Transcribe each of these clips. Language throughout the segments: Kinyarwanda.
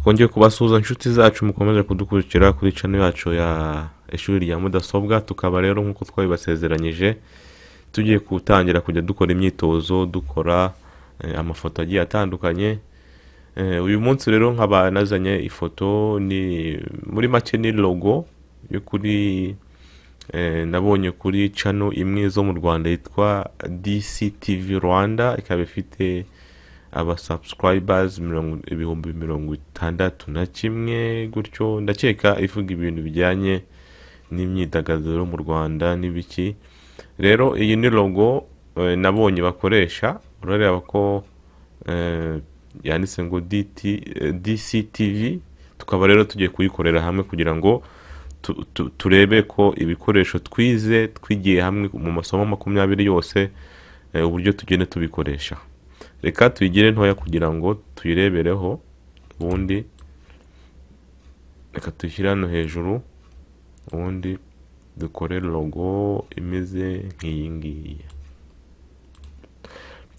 Twongeye kubasuhuza inshuti zacu mukomeje kudukurikira kuri channel yacu ya Ishuri rya Mudasobwa. Tukaba rero, nk'uko twabibasezeranyije, tugiye gutangira kujya dukora imyitozo, dukora amafoto agiye atandukanye. Uyu munsi rero nkaba nazanye ifoto, ni muri make ni logo yo kuri nabonye kuri channel imwe zo mu Rwanda yitwa DCTV Rwanda, ikaba ifite aba subscribers 61,000 gutyo. Ndakeka ivuga ibintu bijyanye n'imyidagaduro mu Rwanda n'ibiki. Rero iyi ni logo nabonye bakoresha. Urareba ko yanditse ngo DT, DCTV. Tukaba rero tugiye kuyikorera hamwe kugira ngo turebe ko ibikoresho twize, twigiye hamwe mu masomo 20 yose, uburyo tugenda tubikoresha. Reka tuyigire ntoya kugira ngo tuyirebereho, ubundi reka tuyishyire hano hejuru, ubundi dukore logo imeze nk'iyi ngiyi.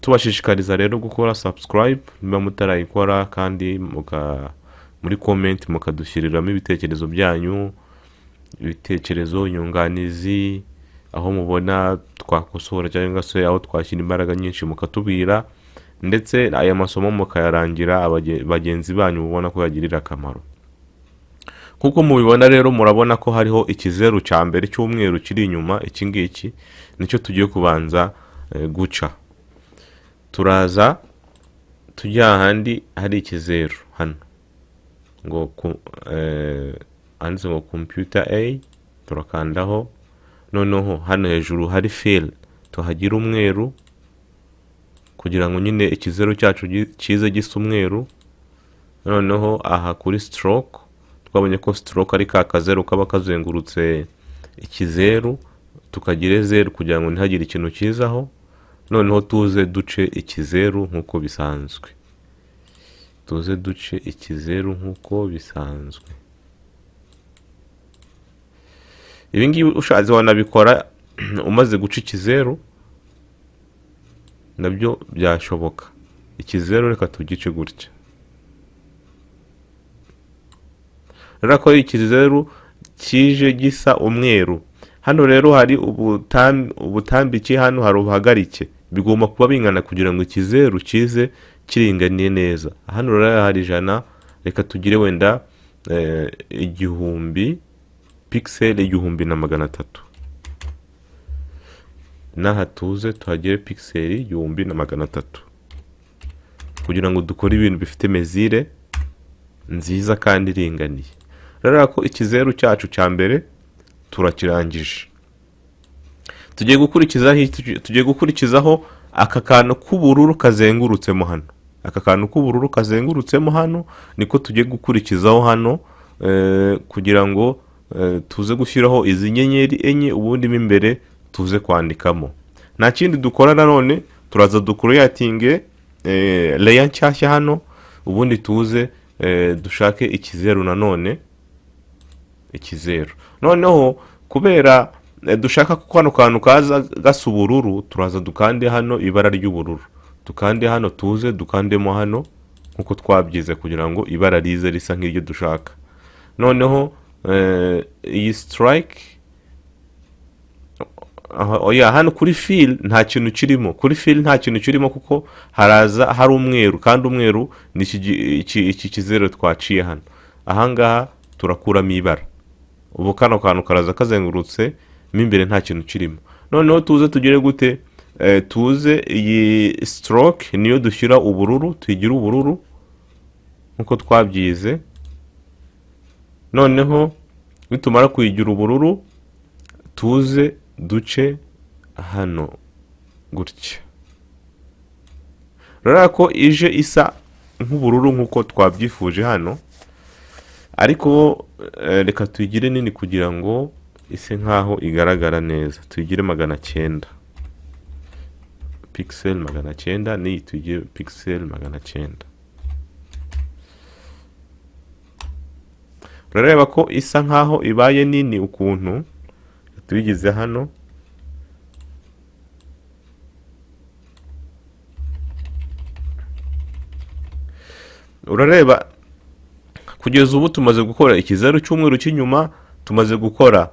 Tubashishikariza rero gukora subscribe niba mutarayikora, kandi muri comment mukadushyiriramo ibitekerezo byanyu, ibitekerezo, inyunganizi, aho mubona twakosora cyangwa se aho twashyira imbaraga nyinshi mukatubwira, ndetse aya masomo mukayarangira bagenzi banyu mubona ko yagirira akamaro. Nk'uko mubibona rero, murabona ko hariho ikizeru cya mbere cy'umweru kiri inyuma. Iki ngiki nicyo tugiye kubanza guca. Turaza tujya ahandi hari ikizeru hano ngo handitse ngo computer A, turakandaho. Noneho hano hejuru hari fill, tuhagira umweru kugira ngo nyine ikizeru cyacu kize gisa umweru. Noneho aha kuri stroke, twabonye ko stroke ari ka kazeru kaba kazengurutse ikizeru, tukagire zeru kugira ngo ntihagire ikintu kizaho. Noneho tuze duce ikizeru nk'uko bisanzwe, tuze duce ikizeru nk'uko bisanzwe. Ibi ngibi ushatse wanabikora umaze guca ikizeru, nabyo byashoboka. Ikizeru reka tugice gutya. Rero ko ikizeru kije gisa umweru, hano rero hari ubutambike, hano hari ubuhagarike, bigomba kuba bingana kugira ngo ikizeru kize kiringaniye neza. Hano rero hari 100, reka tugire wenda 1000 pixel, 1300. N'aha tuze tuhagire pixel 1300 kugira ngo dukore ibintu bifite mesure nziza kandi iringaniye. Rero ko ikizeru cyacu cya mbere turakirangije, tugiye gukurikizaho aka kantu k'ubururu kazengurutsemo hano. Aka kantu k'ubururu kazengurutsemo hano niko tugiye gukurikizaho hano, kugira ngo tuze gushyiraho izi nyenyeri enye, ubundi mo imbere tuze kwandikamo. Nta kindi dukora nanone, turaza ducreatinge layer nshyashya hano, ubundi tuze dushake ikizeru nanone, ikizeru. Noneho kubera dushaka ko kano kantu kaza gasa ubururu, turaza dukande hano ibara ry'ubururu, dukande hano, tuze dukandemo hano nk'uko twabyize kugira ngo ibara rize risa nk'iryo dushaka. Noneho iyi stroke, oya, hano kuri fill nta kintu kirimo, kuri fill nta kintu kirimo kuko haraza hari umweru, kandi umweru ni iki kizeru twaciye hano. Ahangaha turakuramo ibara. Ubu kano kantu karaza kazengurutse mo imbere nta kintu kirimo. Noneho tuze tugire gute? Tuze iyi stroke niyo dushyira ubururu, tuyigire ubururu nk'uko twabyize. Noneho nitumara kuyigira ubururu, tuze duce hano gutya. Urabona ko ije isa nk'ubururu nk'uko twabyifuje hano, ariko reka tuyigire nini kugira ngo ise nkaho igaragara neza. Tuyigire 900 pixel, 900, n'iyi tuyigire pixel 900. Urareba ko isa nkaho ibaye nini ukuntu tuyigize hano. Urareba Kugeza ubu tumaze gukora ikizeru cy'umweru cy'inyuma, tumaze gukora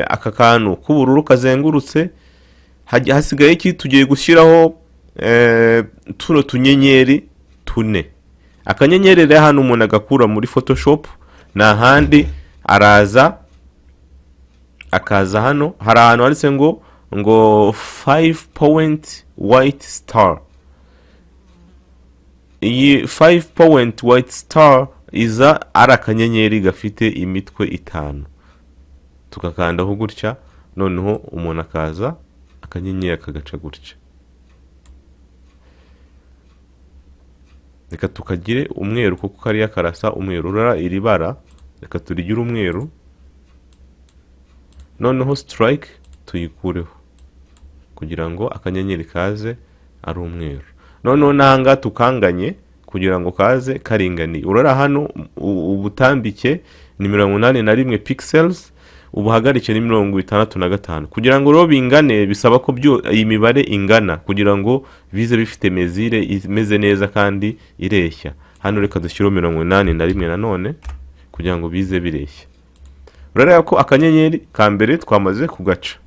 aka kantu k'ubururu kazengurutse. Hasigaye iki? Tugiye gushyiraho tuno tunyenyeri tune. Akanyenyeri rero hano umuntu agakura muri Photoshop, ni ahandi araza akaza hano, hari ahantu handitse ngo 5 point white star. Iyi 5 point white star iza ari akanyenyeri gafite imitwe itanu. Tugakandaho gutya, noneho umuntu akaza akanyenyeri akagaca gutya. Reka tukagire umweru kuko kariya karasa umweru. Urara iri bara, reka turigire umweru. Noneho stroke tuyikureho kugira ngo akanyenyeri kaze ari umweru. Noneho n'ahangaha tukanganye kugira ngo kaze karinganiye. Urara hano ubutambike ni 81 pixels, ubuhagarike ni 65. Kugira ngo rero bingane bisaba ko byo iyi mibare ingana, kugira ngo bize bifite mesure imeze neza kandi ireshya. Hano reka dushyireho 81 nanone kugira ngo bize bireshya. Urareba ko akanyenyeri ka mbere twamaze kugaca,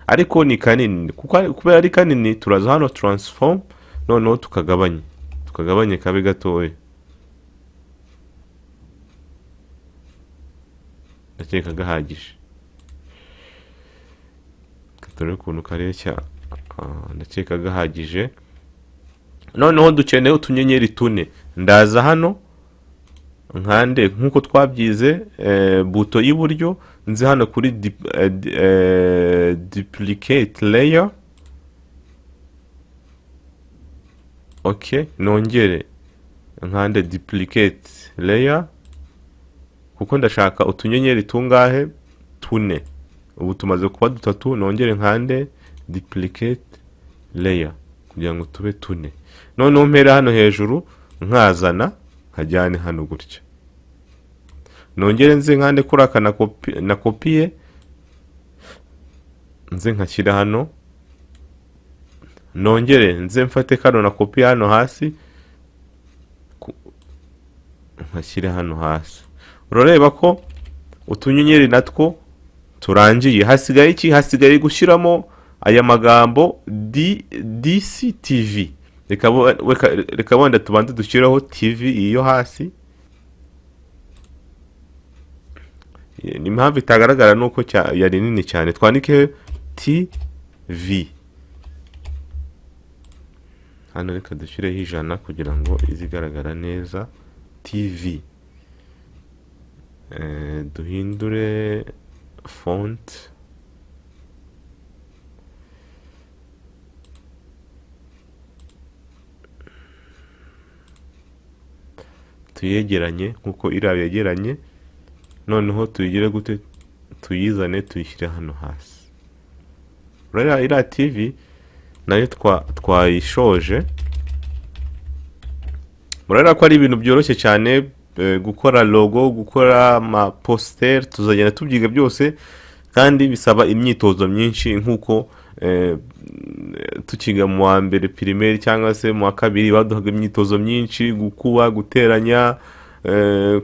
ariko ni kanini. Kuko kubera ari kanini, turaza hano transform, noneho tukagabanye kabe gatoya. Ndakeka gahagije. Turebe ukuntu kareshya. Ndakeka gahagije. Noneho dukeneye utunyenyeri tune. Ndaza hano nkande nk'uko twabyize, buto y'iburyo, nzi hano kuri duplicate layer. Ok, nongere nkande duplicate layer kuko ndashaka utunyenyeri tungahe? Tune. Ubu tumaze kuba dutatu. Nongere nkande duplicate layer kugira ngo tube tune. Noneho mpere hano hejuru nkazana nkajyane hano gutya. Nongere nze nkande kuri aka na kopiye, nze nkashyira hano. Nongere nze mfate kano na kopiye hano hasi, nkashyire hano hasi. Urareba ko utunyenyeri natwo turangiye. Hasigaye iki? Hasigaye gushyiramo aya magambo DCTV. Reka wenda tubanze dushyireho TV iyo hasi. Ni impamvu itagaragara nuko yari nini cyane. Twandike TV hano, reka dushyireho 100 kugira ngo izigaragara neza. TV, duhindure font, tuyegeranye nkuko iriya yegeranye. Noneho tuyigire gute? Tuyizane tuyishyire hano hasi. Rero iriya TV nayo twayishoje. Murabona ko ari ibintu byoroshye cyane, gukora logo, gukora amapositeri, tuzagenda tubyiga byose, kandi bisaba imyitozo myinshi nk'uko tukiga mu wa mbere pirimeri cyangwa se mu wa kabiri baduhaga imyitozo myinshi, gukuba, guteranya,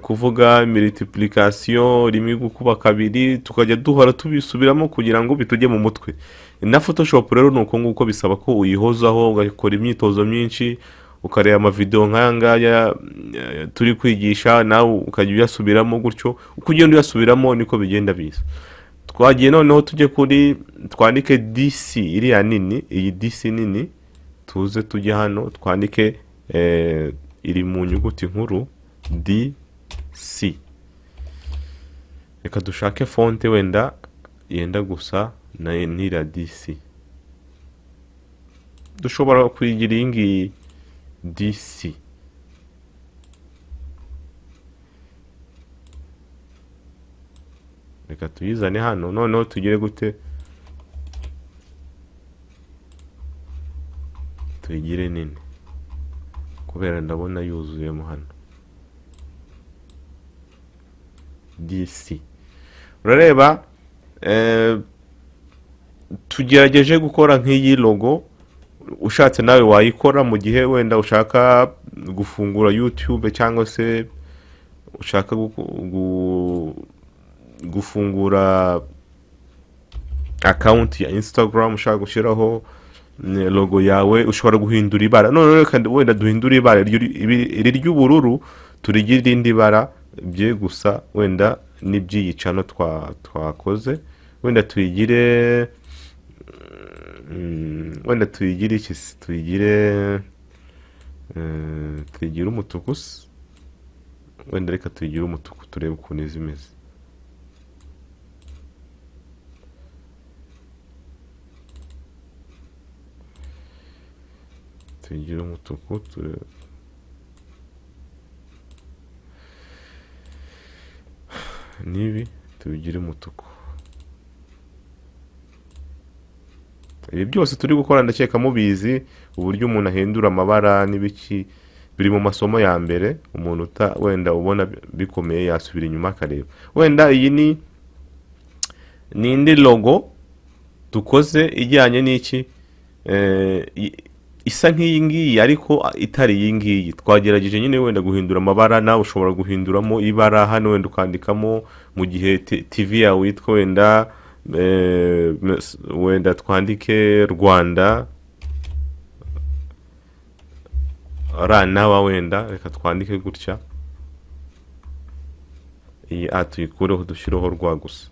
kuvuga multiplication, rimwe gukuba kabiri, tukajya duhora tubisubiramo kugira ngo bitujye mu mutwe. Na Photoshop rero ni uko nguko, bisaba ko uyihozaho, ugakora imyitozo myinshi, ukareba amavideo nk'aya ngaya turi kwigisha, nawe ukajya uyasubiramo gutyo. Uko ugenda uyasubiramo niko bigenda biza. Twagiye noneho tujye kuri twandike DC iriya nini, iyi DC nini, tuze tujye hano twandike, iri mu nyuguti nkuru DC. Reka dushake fonte wenda yenda gusa na n'iriya DC. Dushobora kuyigira iyi ngiyi DC. Reka tuyizane hano, noneho tugire gute? Tuyigire nini kubera ndabona yuzuyemo hano DC. Urareba, tugerageje gukora nk'iyi logo. Ushatse nawe wayikora mu gihe wenda ushaka gufungura YouTube cyangwa se Ushaka gufungura account ya Instagram, ushaka gushyiraho logo yawe, ushobora guhindura ibara. None reka wenda duhindure ibara iri ry'ubururu, turigire irindi bara bye gusa wenda n'iby'iyi channel twakoze. Wenda tuyigire iki se? Tuyigire umutuku se? Wenda reka tuyigire umutuku, turebe ukuntu iza imeze. Tuyigire umutuku, turebe. N'ibi tubigire umutuku. Ibi byose turi gukora ndakeka mubizi, uburyo umuntu ahindura amabara n'ibiki biri mu masomo ya mbere. Umuntu wenda ubona bikomeye yasubira inyuma akareba. Wenda iyi ni indi logo dukoze ijyanye n'iki, isa nk'iyi ngiyi ariko itari iyi ngiyi. Twagerageje nyine wenda guhindura amabara. Nawe ushobora guhinduramo ibara hano, wenda ukandikamo mu gihe TV yawe yitwa wenda twandike Rwanda R na W, wenda reka twandike gutya, iyi A tuyikureho dushyireho rwa gusa,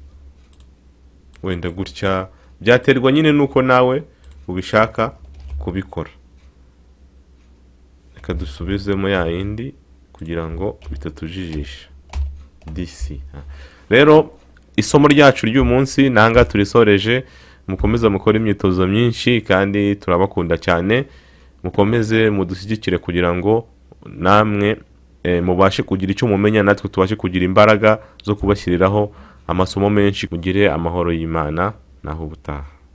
wenda gutya. Byaterwa nyine nuko nawe ubishaka kubikora. Reka dusubizemo ya yindi kugira ngo bitatujijisha. DC. Rero isomo ryacu ry'uyu munsi nanga turisoreje. Mukomeze mukore imyitozo myinshi kandi turabakunda cyane. Mukomeze mudushyigikire kugira ngo namwe mubashe kugira icyo mumenya, natwe tubashe kugira imbaraga zo kubashyiriraho amasomo menshi. Mugire amahoro y'Imana, naho ubutaha.